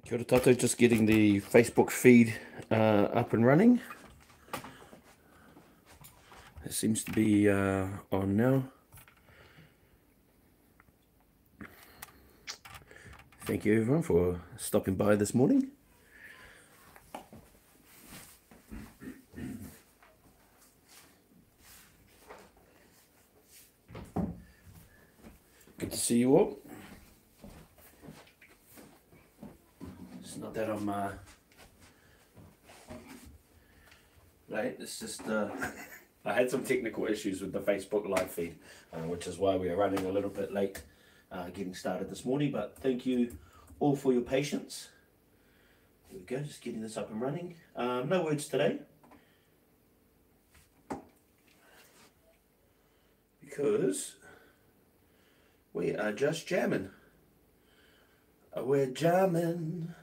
Kia ora tātou, just getting the Facebook feed uh, up and running. It seems to be uh, on now. Thank you everyone for stopping by this morning. Good to see you all. It's not that I'm uh, late, it's just uh, I had some technical issues with the Facebook live feed, uh, which is why we are running a little bit late uh, getting started this morning. But thank you all for your patience. Here we go, just getting this up and running. Um, no words today. Because we are just jamming. Uh, we're jamming.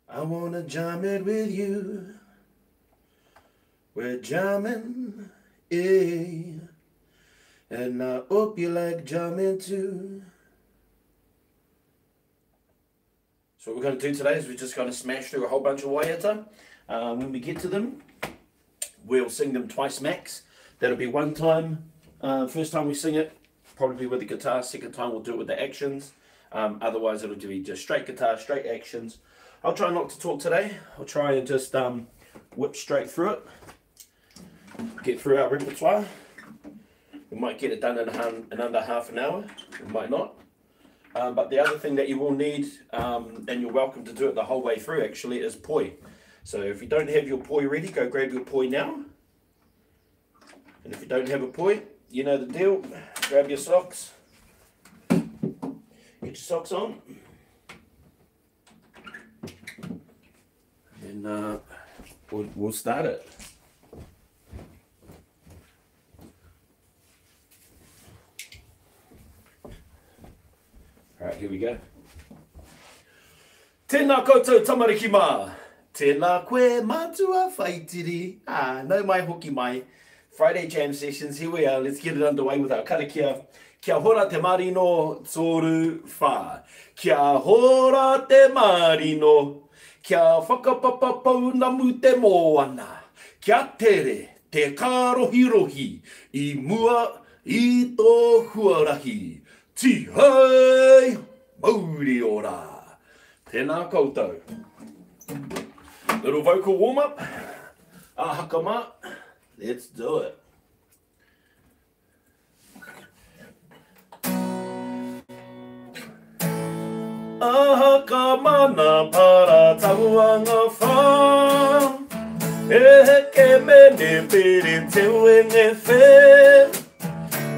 I wanna jam it with you. We're jamming, yeah. And I hope you like jamming too. So what we're going to do today is we're just going to smash through a whole bunch of waiata. Um, when we get to them, we'll sing them twice max. That'll be one time. Uh, first time we sing it, probably with the guitar. Second time we'll do it with the actions. Um, otherwise, it'll be just straight guitar, straight actions. I'll try not to talk today. I'll try and just um, whip straight through it. Get through our repertoire. We might get it done in, in under half an hour. We might not. Um, but the other thing that you will need, um, and you're welcome to do it the whole way through actually, is poi. So if you don't have your poi ready, go grab your poi now. And if you don't have a poi, you know the deal. Grab your socks. Get your socks on. And uh, we'll, we'll start it. All right, here we go. Tēnā koutou tamariki mā. Tēnā koe mātua whaitiri. Ah, nau mai hoki mai. Friday Jam Sessions, here we are. Let's get it underway with our karakia. Kia hora te marino, toru whā. Kia hora te marino, kia whakapapa pounamu te moana. Kia tere te kārohirohi i mua i tō huarahi. Tihei mauri ora! Tēnā koutou. Little vocal warm up. A haka mā. Let's do it. Aha ka mana para tauanga whā E heke mene piri te wenge whe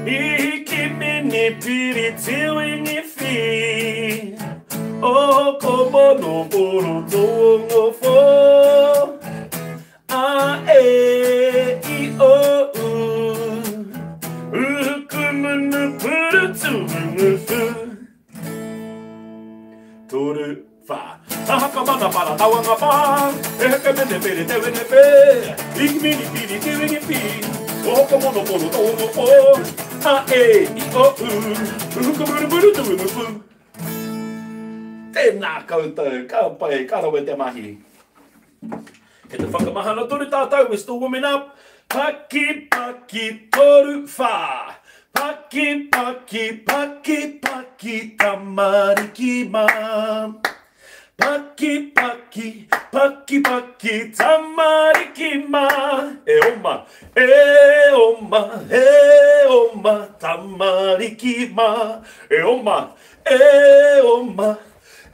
I hiki mene piri te wenge whi O ko mono poro tōngo whō A, E, I, O, U Uhukumunu puru tūngufu Toru, whā Aha ka mana para tauanga whā E heke mene pere te wene pē Iki mini piri te wene pī O ka mono pono tōngo pō A, E, I, O, U Uhukumunu puru tūngufu Tēnā koutou, ka pai, ka rawe te mahi. Kei te whakamahana tonu tātou, we're still warming up. Paki, paki, toru, whā. Paki, paki, paki, paki, tamariki mā. Paki, paki, paki, paki, tamariki mā. E oma, e oma, e oma, tamariki mā. E oma, e oma,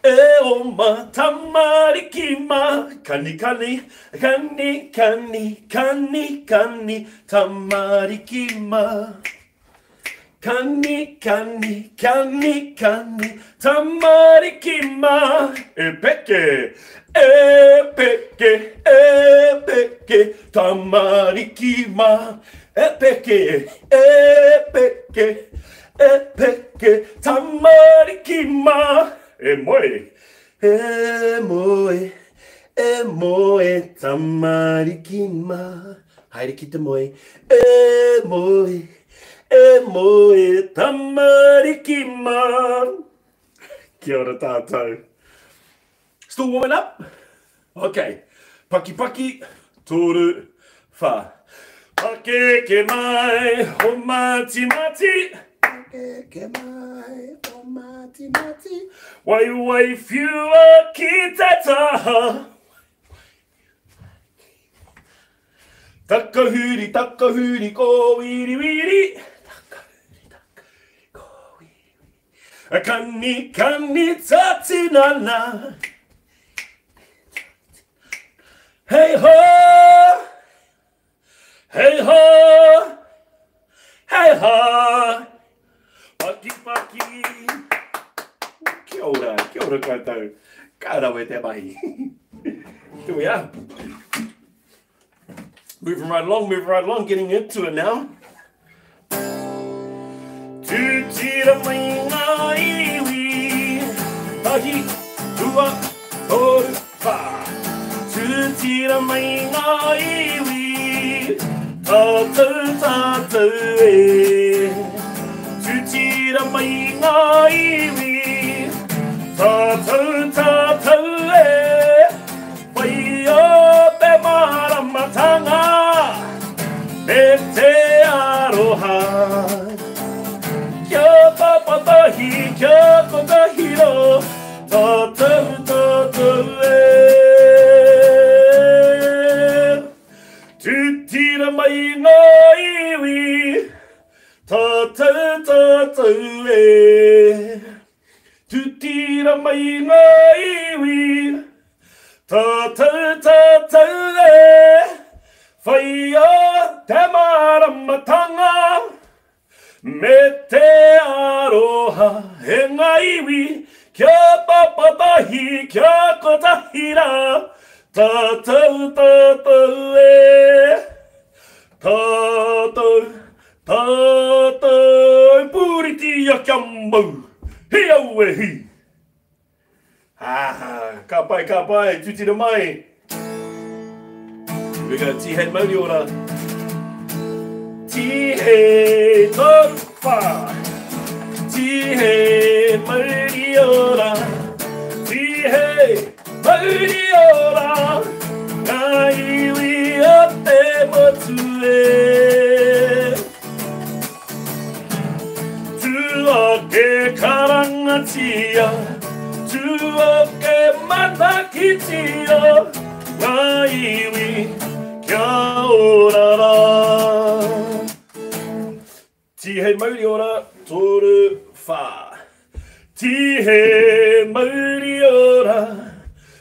e oma, tamariki mā. Kani, kani, kani, kani, kani, kani, tamariki mā. Kani, kani, kani, kani, tamariki mā. E peke, e peke, e peke, tamariki mā. E peke, e peke, e peke, tamariki mā. E moe, e moe, e moe, tamariki mā. Haere ki te moe, e moe, e moe, tamariki mā. Kia ora tātou. Still warming up? Okay. Paki paki, toru, wha. Pakeke mai, o mati mati. Pakeke mai, o mati mati. Wai wai whiua ki te taha. Takahuri, takahuri, kōwiriwiri. Takahuri, takahuri, kōwiriwiri. Kani, kani, tatinana. Hey ho! Hey ho! Hey ho! Paki paki! Kia ora, kia ora koutou. Ka rawe te mahi. Here we are. Moving right along, moving right along, getting into it now. Tūtira mai ngā iwi. Tahi, rua, toru, whā. Tūtira mai ngā iwi. Tātou, tātou e. Tūtira mai ngā iwi. Tātou, tātou e. Whai o te māramatanga me te aroha. Kia papatahi, kia kotahi rā, tātou, tātou e. Tūtira mai ngā iwi, tātou, tātou e. Tūtira mai ngā iwi, tātou, tātou e. Whaia te māramatanga me te aroha e ngā iwi, kia papatahi, kia kotahi rā, tātou, tātou e. Tātou, tātou, puritia kia mau, hi au e hi. Ah, ka pai, ka pai, tūtira mai. We go, tihei mauri ora. Tihei toru whā. Tihei mauri ora. Tihei mauri ora. Ngā iwi o te motu e. Tū ake karangatia, tū ake manakitia, ngā iwi kia ora rā. Tihei mauri ora, toru whā. Tihei mauri ora,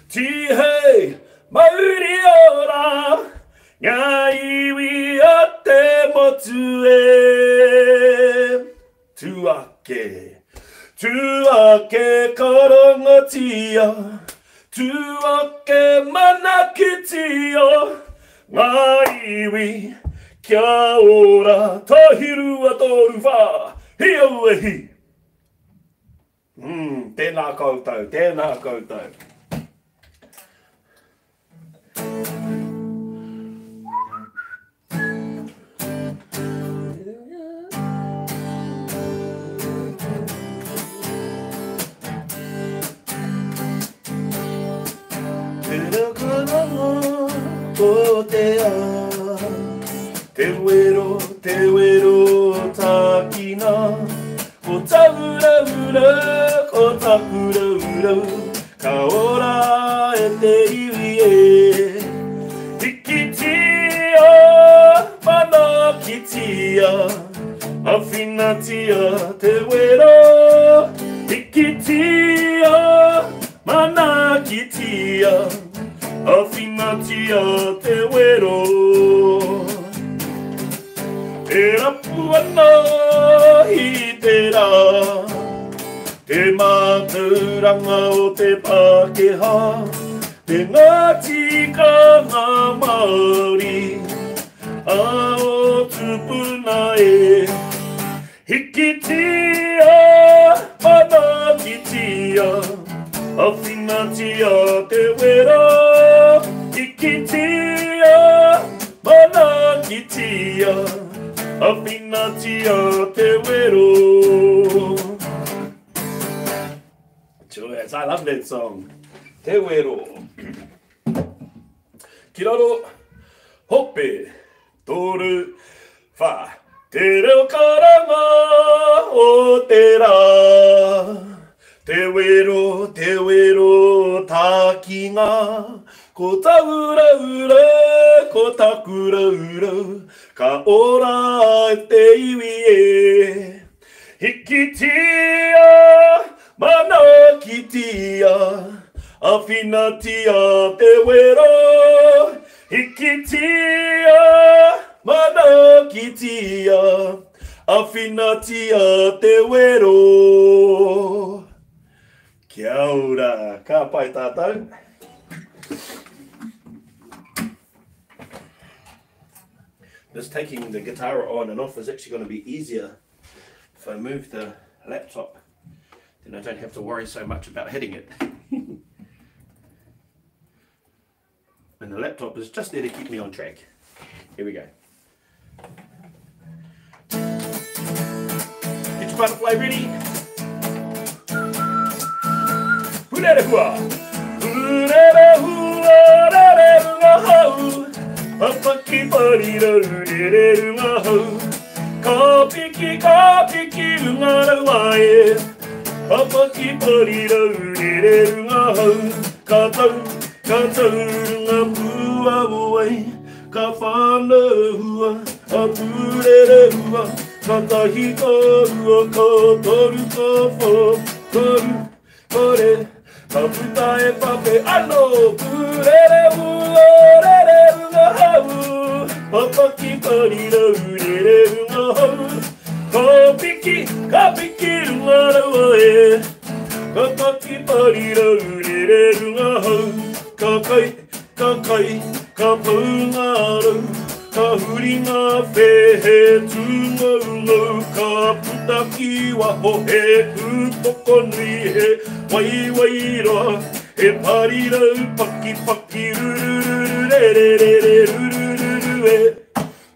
tihei mauri ora, ngā iwi o te motu e. Tū ake, tū ake karangatia, tū ake manakitia, ngā iwi kia ora, tahi rua toru whā, hi au e hi. Tēnā koutou, tēnā koutou. Ko te a, te wero, te wero tākina, ko tauraura, ko takuraurau, ka ora e te iwi e. Hikitia, manakitia, awhinatia te wero. Hikitia, manakitia, awhinatia te wero. E rapu ana i te rā, te mātauranga o te Pākehā, te ngā tikanga Māori, a o tupuna e. Hikitia, manakitia, awhinatia te wero. Hikitia, manakitia, awhinatia te wero. love that song. Te wero. Ki raro, hope, toru, wha. Te reo karanga o te rā. Te wero, te wero, tākinga. Ko tauraura, ko takuraurau. Ka ora ai te iwi e. Hikitia, manaakitia, awhinatia te wero. Hikitia, manaakitia, awhinatia te wero. Kia ora, ka pai tātou. This taking the guitar on and off is actually going to be easier if I move the laptop. Then I don't have to worry so much about hitting it. And the laptop is just there to keep me on track. Here we go. Get your butterfly ready. Purerehua. Purerehua, rererunga hau. Papaki parira rererunga hau. Ka piki, ka piki runga raua e. Papaki parira rererunga hau. Ka tau, ka tau runga pua uai. Ka whānau hua, a purerehua. Ka tahi ka rua, ka toru ka whā, toru, kore. Ka puta e pape ano, purerehua, rererunga hau. Papaki parira rererunga hau. Ka piki, ka piki runga raua e. Ka paki parira rererunga hau. Ka kai, ka kai, ka pau ngā rau. Ka huri ngā whehe tūngaungau. Ka puta ki waho he ūpoko nui he waiwai roa. He parirau paki paki rurururu rere rere rurururu e.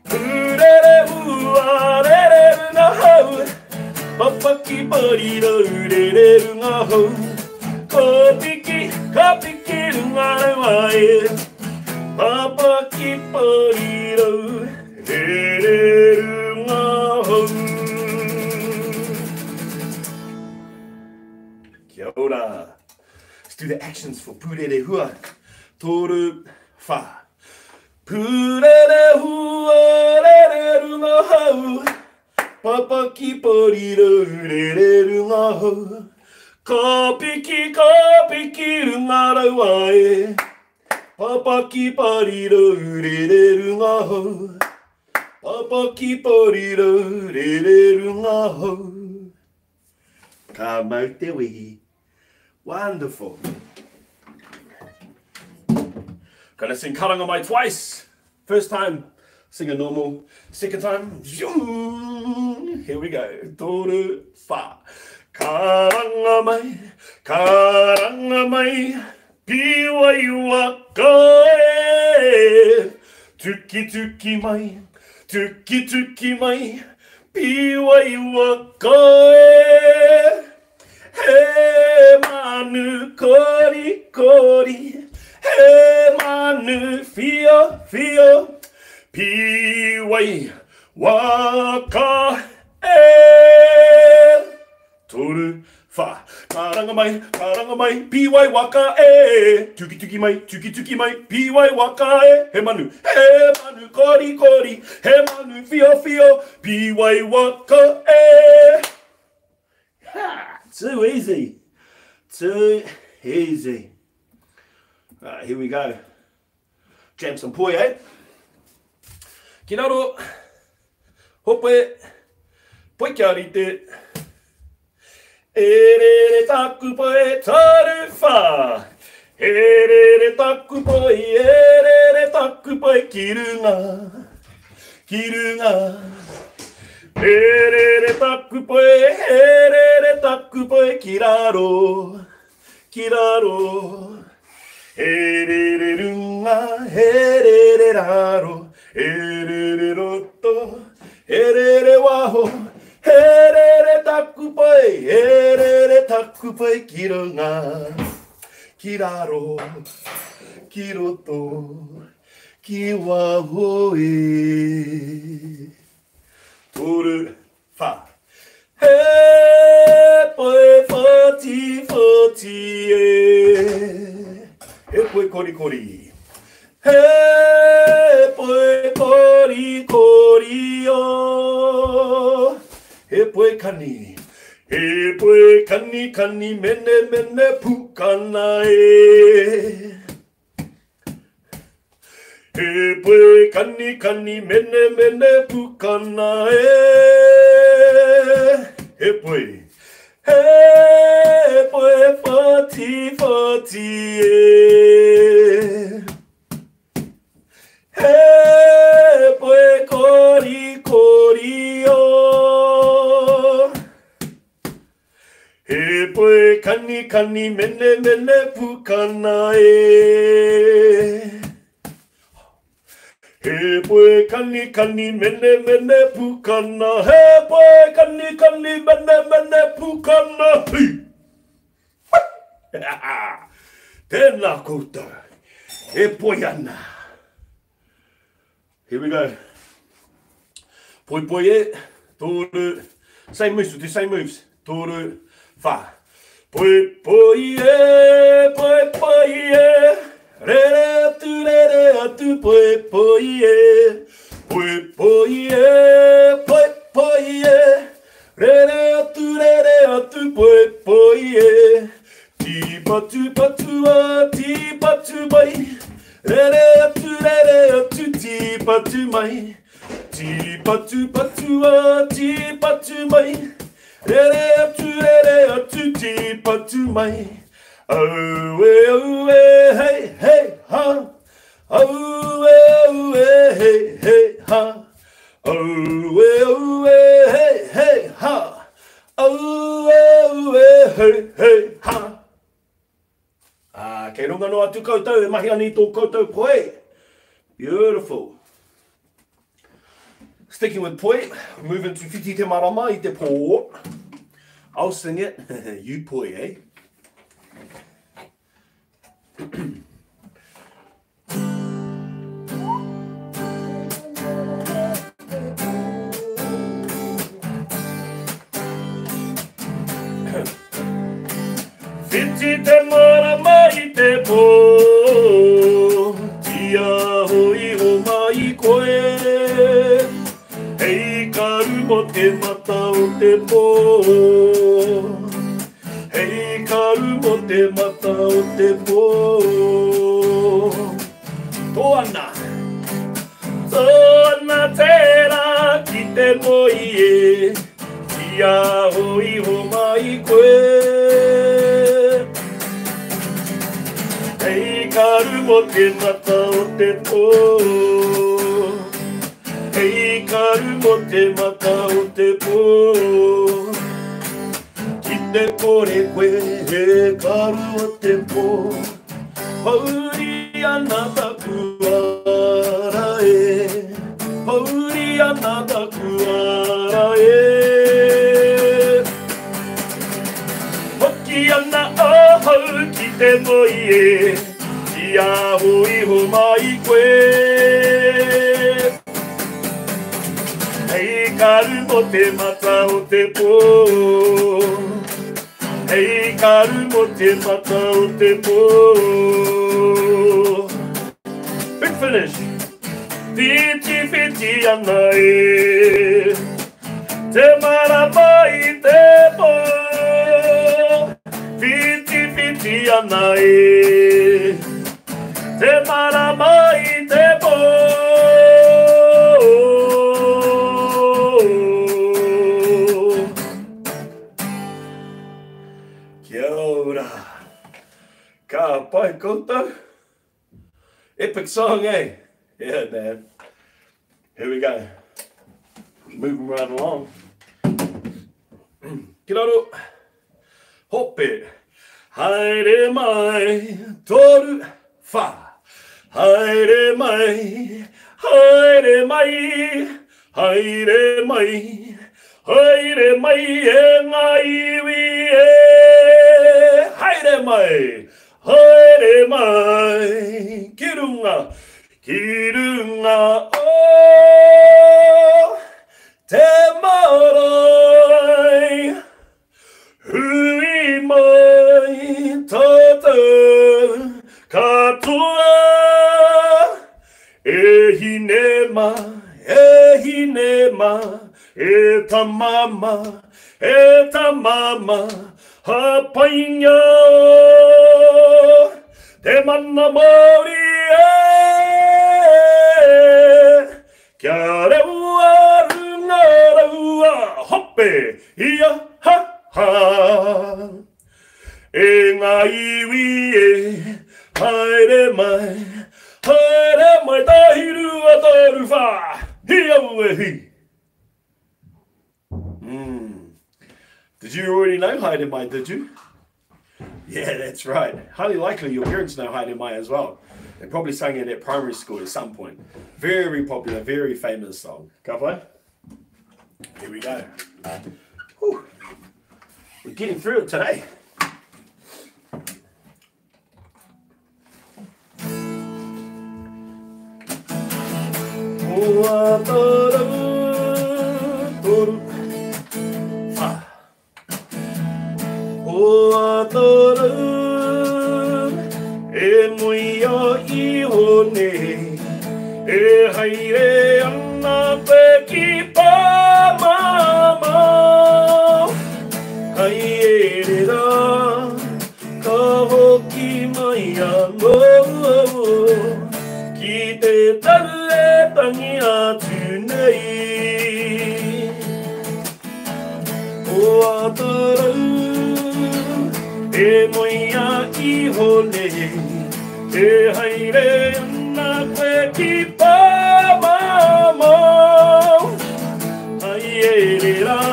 Purere ua rere runga hau. Papaki parirau rere runga hau. Ka piki, ka piki runga raua e. Papaki parirau rere runga hau. Kia ora. Let's do the actions for Purerehua. Toru, wha. Purerehua, rere runga hau. Papaki parirau rere runga hau. Ka piki, ka piki runga raua e. Papaki parirau rere runga hau. Papaki parirau rere runga hau. Ka mau te wehi. Wonderful. Gonna sing Karanga Mai twice. First time, sing a normal. Second time, zoom. Here we go. Toru, wha. Karanga mai, karanga mai, piwai waka e. Tuki tuki mai, tuki tuki mai, piwai waka e. He manu kori kori, he manu whio whio, piwai waka e. Toru, wha. Karanga mai, karanga mai, piwai waka e. Tuki tuki mai, tuki tuki mai, piwai waka e. He manu, he manu kori kori, he manu whio whio, piwai waka e. Ha! Too easy. Too easy. All right, here we go. Jam some poi, eh? Ki raro, hope, poi kia rite. E rere taku poi taru wha. E rere taku poi, e rere taku poi ki runga, ki runga. E rere taku poi, e rere taku poi ki raro, ki raro. E rere runga, e rere raro, e rere roto, e rere waho. E rere taku poi, e rere taku poi ki runga, Ki raro, ki roto, ki waho e. Toru, wha. He poe whati whati e. He poe korikori. He poe korikori o. He poe kani. He poe kani kani mene mene pukana e. He poe kani kani mene mene pukana e. He poe. He poe whati whati e. He poe kori kori o. He poe kani kani mene mene pukana e. He poe kani kani mene mene pukana. He poe kani kani mene mene pukana. Hui! Tēnā koutou. E poi ana. Here we go. Poi poi e. Toru. Same moves, we'll do same moves. Toru. Wha. Poi poi e. Poi poi e. Rere atu, rere atu, poi poi e. Poi poi e. Poi poi e. Rere atu, rere atu, poi poi e. Tīpatu patua, tīpatu mai. Rere atu, rere atu, tīpatu mai. Tīpatu patua, tīpatu mai. Rere atu, rere atu, tīpatu mai. Aue, aue, hei, hei, ha. Aue, aue, hei, hei, ha. Aue, aue, hei, hei, ha. Aue, aue, hei, hei, ha. Ah, kei runga noa atu koutou e mahi ana i tō koutou poi. Beautiful. Sticking with poi, move into Whiti Te Marama i te pō. I'll sing it. You poi, eh? Whiti te marama i te pō, tia hoi ho mai koe. Hei karu mo te mata o te pō, hei karu mo te mata o te pō. Tō ana, tō ana tērā ki te moi e, tia hoi ho mai koe. Hei karu mo te mata o te pō, hei karu mo te mata o te pō. Ki te kore koe he karu o te pō, pauri ana taku ara e, pauri ana taku ara e. Hoki ana ahau ki te moi e, ki a hoi ho mai koe. Hei karu mo te mata o te pō, hei karu mo te mata o te pō. Big finish. Whiti whiti ana e, te marama i te pō. Whiti whiti ana e, te marama i te pō. Kia ora. Ka pai koutou. Epic song, eh? Yeah, man. Here we go. Moving right along. Ki raro. Hope. Haere mai, toru, wha. Haere mai, haere mai, haere mai, haere mai e ngā iwi e. Haere mai, Haere mai ki runga, ki runga o te marae. Hui mai tātou katoa. E hine ma, e hine ma, e tama ma, e tama ma, Hāpainga te mana Māori e, Kia rewa runga raua hope ia ha ha. E ngā iwi e, haere mai, haere mai tahi rua toru whā, hi aue hi. Mm. Did you already know Haere Mai, did you? Yeah, that's right. Highly likely your parents know Haere Mai as well. They probably sang it at primary school at some point. Very popular, very famous song. Ka pai? Here we go. Whew. We're getting through it today. E muia iho nei, e haere ana koe ki Pāmamao. Haere rā, ka hoki mai anō ki te tau e tangi atu nei. O Atarau, e moea iho nei, e haere ana koe ki Pāmamao. Haere rā.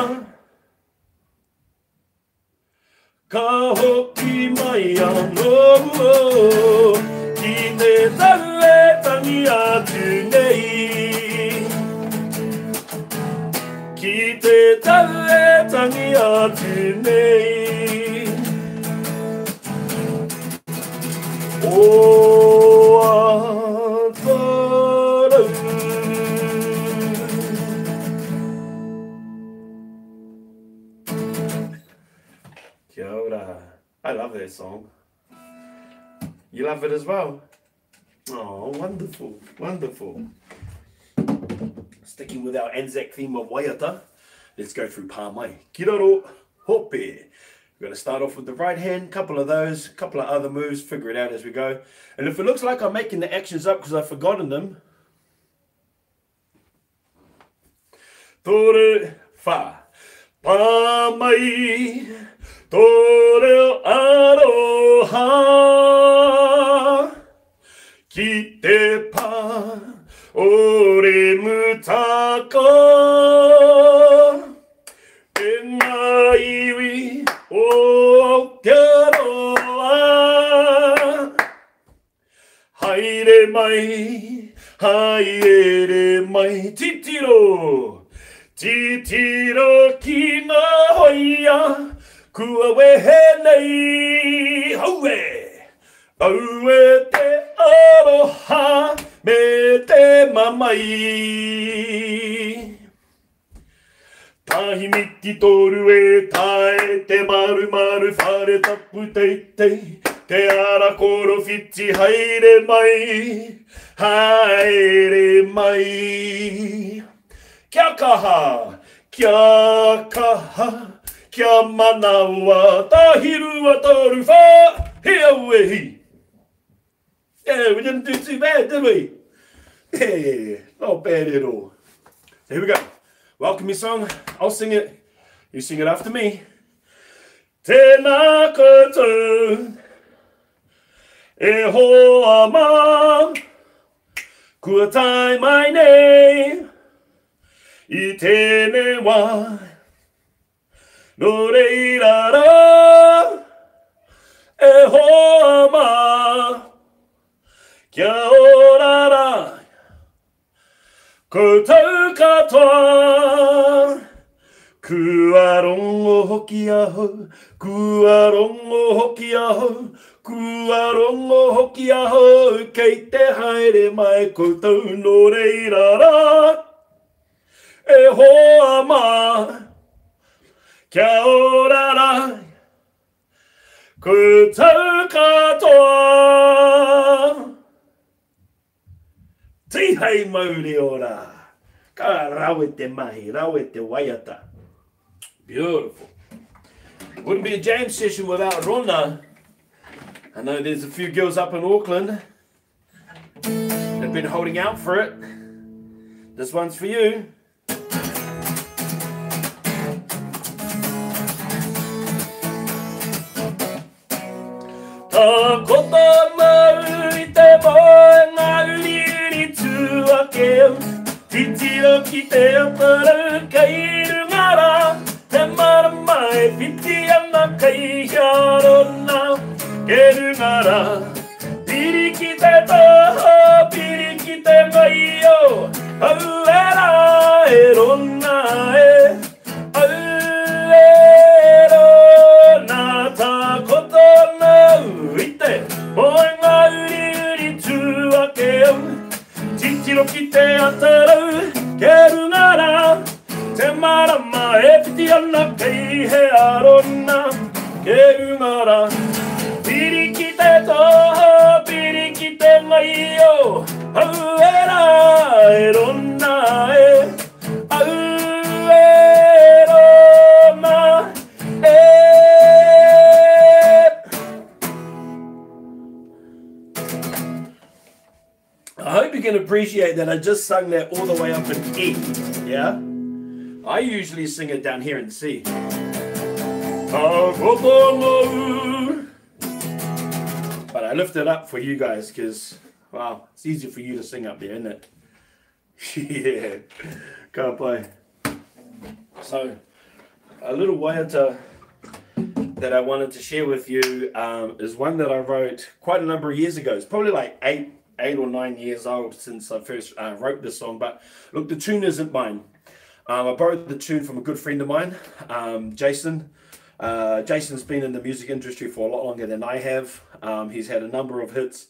Ka hoki mai anō ki te tau e tangi atu nei. Ki te tau e tangi atu nei. O Atarau. Kia ora. I love that song. You love it as well? Oh, wonderful, wonderful. Sticking with our Anzac theme of waiata, let's go through pā mai. Ki raro, hope. We're going to start off with the right hand, couple of those, couple of other moves, figure it out as we go. And if it looks like I'm making the actions up because I've forgotten them, toru, wha. Pā mai tō reo aroha ki te pā o Remutaka E ngā iwi o Aotearoa Haere mai, haere mai, titiro, titiro ki ngā hoia, kua wehe nei, haue, aue te aroha me te mamae. Tahi miti toru e tae te marumaru whare tapu teitei te ara korowhiti haere mai, haere mai. Kia kaha, kia kaha, kia manawa, tahi rua toru wha, he aue hi. Yeah, we didn't do too bad, did we? Yeah, not bad at all. So here we go. Welcome your song. I'll sing it. You sing it after me. Tēnā koutou, e hoa mā, kua tae mai nei i tēnei wā. Nō reira rā, e hoa mā, kia ora rā. Koutou katoa, Kua rongo hoki ahau, kua rongo hoki ahau, kua rongo hoki ahau, kei te haere mai koutou nō reira rā. E hoa mā, kia ora rā, koutou katoa. Tihei mauri ora! Ka rawe te mahi, rawe te waiata. Beautiful. Wouldn't be a jam session without Rona. I know there's a few girls up in Auckland that have been holding out for it. This one's for you. Takoto mau i te moenga uriuri tū ake au Titiro ki te atarau kei runga rā Te marama e whiti ana kei hea rona Ke runga rā Piri ki te toho, piri ki te ngaio Aue rā e rona e Aue rona takoto nau i te moenga uriuri tū ake au Titiro ki te atarau ke runga rā Te marama e whiti ana kei hea rona Ke runga rā Piri ki te toho, piri ki te ngaio Aue rā e rona e Aue rona e I hope you can appreciate that I just sung that all the way up in E, yeah? I usually sing it down here in C. But I lift it up for you guys because, well, it's easier for you to sing up there, isn't it? yeah, ka pai. So, a little waiata that I wanted to share with you um, is one that I wrote quite a number of years ago. It's probably like eight, eight or nine years old since I first uh, wrote this song. But look, the tune isn't mine. Um, I borrowed the tune from a good friend of mine, um, Jason. Uh, Jason's been in the music industry for a lot longer than I have. Um, he's had a number of hits,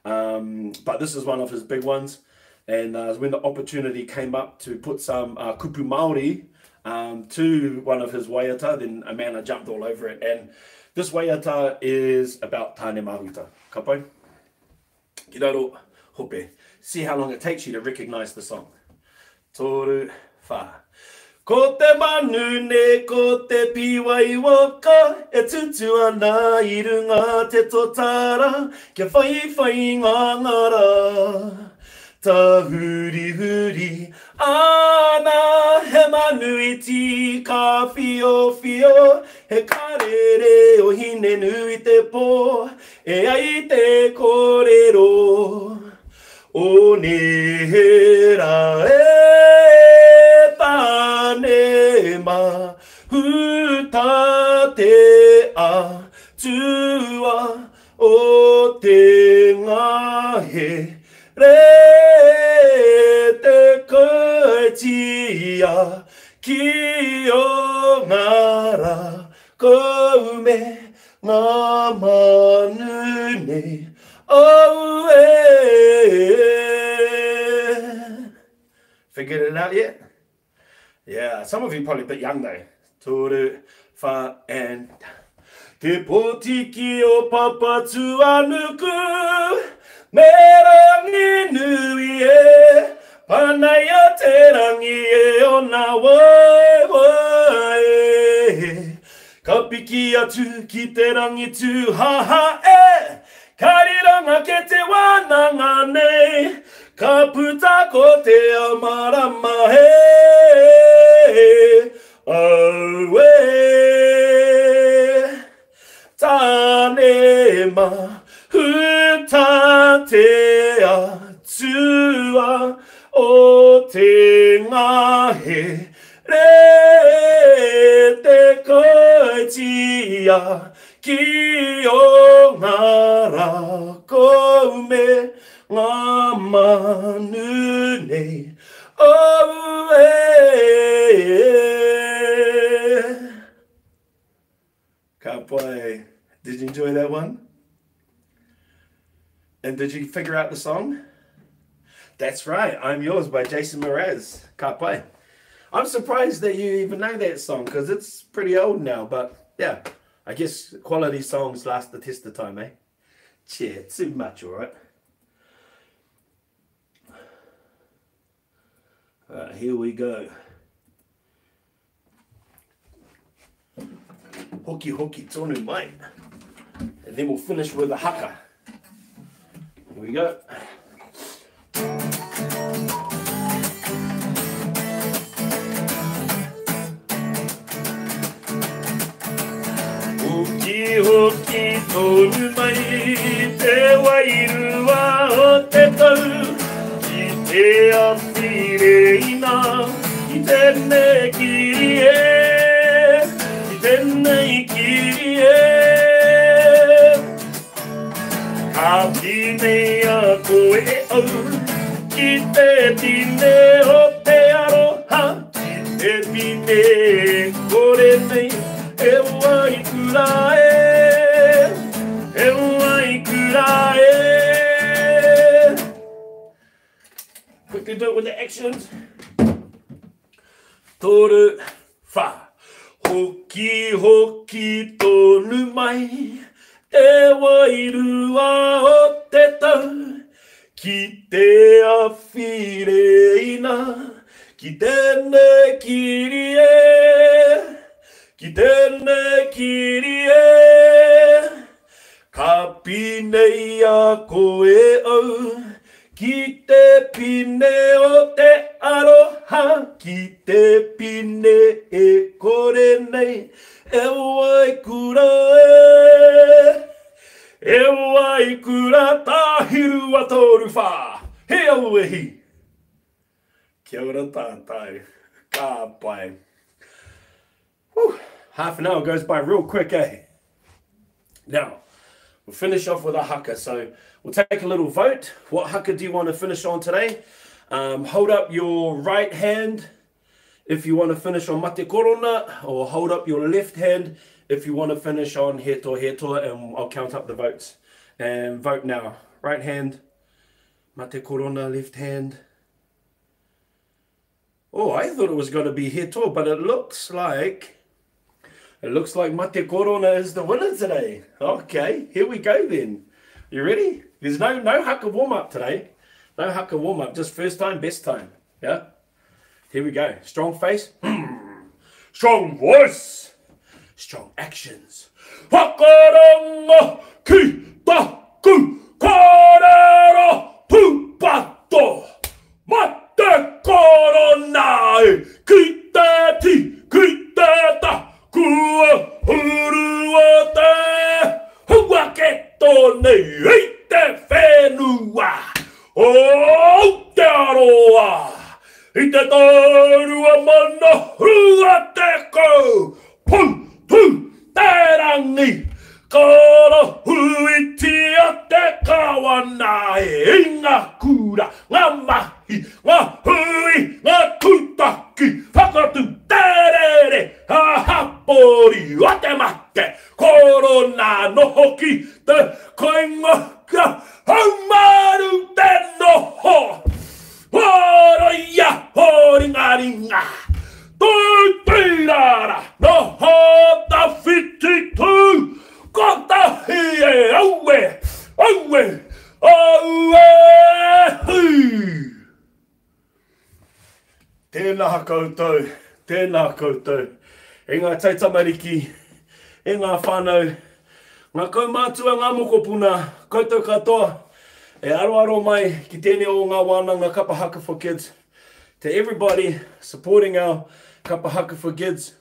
um, but this is one of his big ones. And uh, when the opportunity came up to put some uh, kupu Māori um, to one of his waiata, then a man, I jumped all over it. And this waiata is about Tāne Mahuta. Ka pai? Ki raro, hope. See how long it takes you to recognize the song. Toru, whā. Ko te manu ne, ko te pīwaiwaka, e tutu ana i runga te totara, kia whaiwhai ngā ngara. Tahurihuri ana he manu iti ka whiowhio, he karere o Hine-nui-te-pō, e ai te kōrero o neherā e Tāne mahuta te atua o te ngahere te kaitia ki o ngā rākau me ngā manu nei Auē! Figured it out yet? Yeah, some of you probably a bit young though. Toru, wha, and Te potiki o Papatūānuku, me Ranginui e, panaia te rangi e ona waewae e. Ka piki atu ki te rangi tūhaha e, ka riranga ke te wānanga nei, ka puta ko te ao marama e, Auē! Tāne mahuta te atua o te ngahere te kaitia ki o ngā rākau me ngā manu nei. Auē! pai. Did you enjoy that one? And did you figure out the song? That's right, I'm Yours by Jason Mraz. Ka pai. I'm surprised that you even know that song because it's pretty old now, but yeah, I guess quality songs last the test of time, eh? Cheer, too much, all right? All right, here we go. Hoki hoki tonu mai. And then we'll finish with a haka. Here we go. Hoki hoki tonu mai te wairua o te tau ki te awhireina ki tēnei kiri e, ki tēnei kiri e. Ka pinea koe e au ki te pine o te aroha, ki te pine kore nei e waikura e, e waikura e. Quickly do it with the actions. Toru, wha. Hoki, hoki tonu mai, te wairua o te tau, ki te awhireina, ki tēnei kiri e, ki tēnei kiri e. Ka pinei a koe au, ki te pine o te aroha, ki te pine e kore nei, e waikura e, e waikura tāhirua toru whā, he auehi. Kia ora tātou, ka pai. Whew, half an hour goes by real quick, eh? Now, we'll finish off with a haka. So we'll take a little vote. What haka do you want to finish on today? Hold up your right hand if you want to finish on Mate Korona, or hold up your left hand if you want to finish on He Toa, He Toa, and I'll count up the votes. And vote now. Right hand, Mate Korona, left hand. Oh, I thought it was going to be He Toa, but it looks like Mate Korona is the winner today. Okay, here we go then. You ready? There's no haka warm-up today. No haka warm-up, just first time, best time. Yeah? Here we go. Strong face. Strong voice. Strong actions. Whakarongo ki taku kōrero tūpato. Mate korona e ki te ti, ki te ta, kua hurua te hua ke tōnei i te whenua o Aotearoa. I te taurua mana hua te kau, pū, tū, te rangi, karahuitia te kawana e i ngā kura, ngā mahi, ngā hui, ngā tūtaki, whakatū te rere, a hapori o te mate, korona noho ki te kainga kia haumaru te noho. Horoia, horingaringa, tūtīrara, noho tawhiti tū, kotahi e aue, aue, aue hui. Tēnā koutou, tēnā koutou, e ngā taitamariki, e ngā whānau, ngā kaumātua, ngā mokopuna, koutou katoa, e aroaro mai ki tēnei o ngā wānanga Kapa Haka for Kids. To everybody supporting our Kapa Haka for Kids,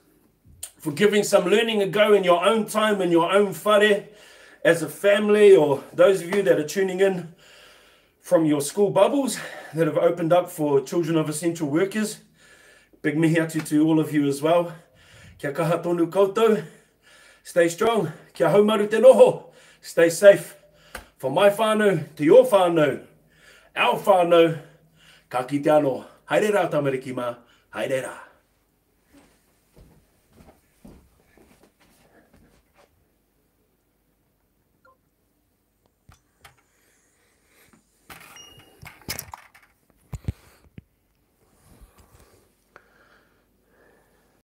for giving some learning a go in your own time, in your own whare, as a family, or those of you that are tuning in from your school bubbles that have opened up for children of essential workers. Big mihi atu to all of you as well. Kia kaha tonu koutou. Stay strong. Kia haumaru te noho. Stay safe. For my whānau, to your whānau, our whānau, ka kite anō. Haere rā tamariki mā, haere rā.